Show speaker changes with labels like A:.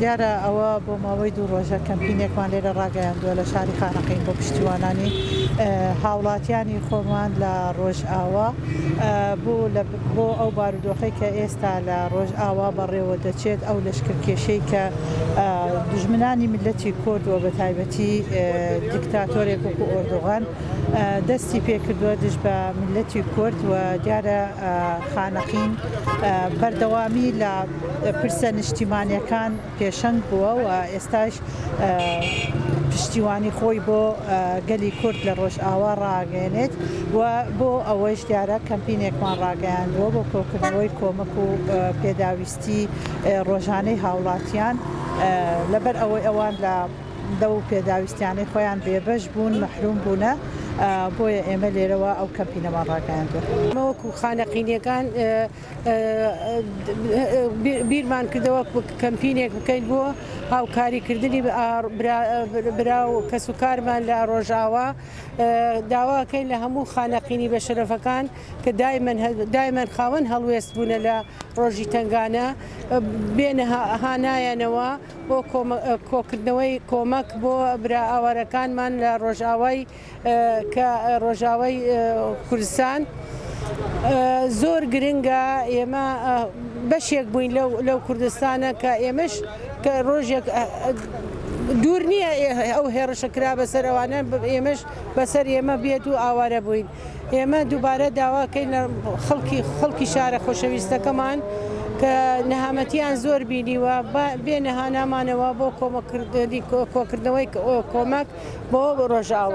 A: دیارە ئەوە بۆ ماوەی دوو ڕۆژە کەمپینێکمان لێرە ڕاگەیاندووە لە شاری خانەقین بۆ پشتیوانانی هاوڵاتیانی خۆمان لە ڕۆژئاوا بۆ بۆ ئەو بارودۆخەی کە ئێستا لە ڕۆژئاوا بەڕێوە دەچێت ئەو لەشکرکێشەی کە دوژمنانی میللەتی کورد و بە تایبەتی دیکتاتۆرێک وەکو ئۆردوغان دەستی پێکردووە دژ بە میللەتی کورد و دیارە خانەقین بەردەوامی لە پرسە نیشتیمانیەکان پێشەنگ بووە و ئێستاش پشتیوانی خۆی بۆ گەلی کورد لە ڕۆژئاوا ڕاگەیەنێت و بۆ ئەوەیش دیارە کەمپینێکمان ڕاگەیاندووە بۆ کۆکردنەوەی کۆمەک و پێداویستی ڕۆژانەی هاوڵاتیان لەبەر ئەوەی ئەوان لە لەو پێداویستیانەی خۆیان بێبەش بوون، مەحروم بوونە، بۆیە ئێمە لێرەوە ئەو کەمپینەمان ڕاگەیاندووە.
B: ئێمە وەکو خانەقینیەکان بیرمان کردەوە کەمپینێک بکەین بۆ هاوکاریکردنی برا و کەسوکارمان لە ڕۆژئاوا، داواکەین لە هەموو خانەقینی بەشەرەفەکان کە دایمەن خاوەن هەڵوێست بوونە لە ڕۆژی تەنگانە بێنە هانایانەوە. بۆ کۆکردنەوەی کۆمەک بۆ برا ئاوارەکانمان لە ڕۆژئاوای کە ڕۆژاوای کوردستان زۆر گرنگە ئێمە بەشێک بووین لەو لەو کوردستانە کە ئێمەش کە ڕۆژێک دوور نییە ئەو هێڕشە کرا بەسەر ئەوانە ئێمەش بەسەر ئێمە بێت و ئاوارە بووین. ئێمە دووبارە داواکەین لە خەڵکی خەڵکی شارە خۆشەویستەکەمان کە نەهامەتیان زۆر بینیوە بێنە هانامانەوە بۆ کۆمەکردنی کۆکردنەوەی کۆمەک بۆ ڕۆژئاوا.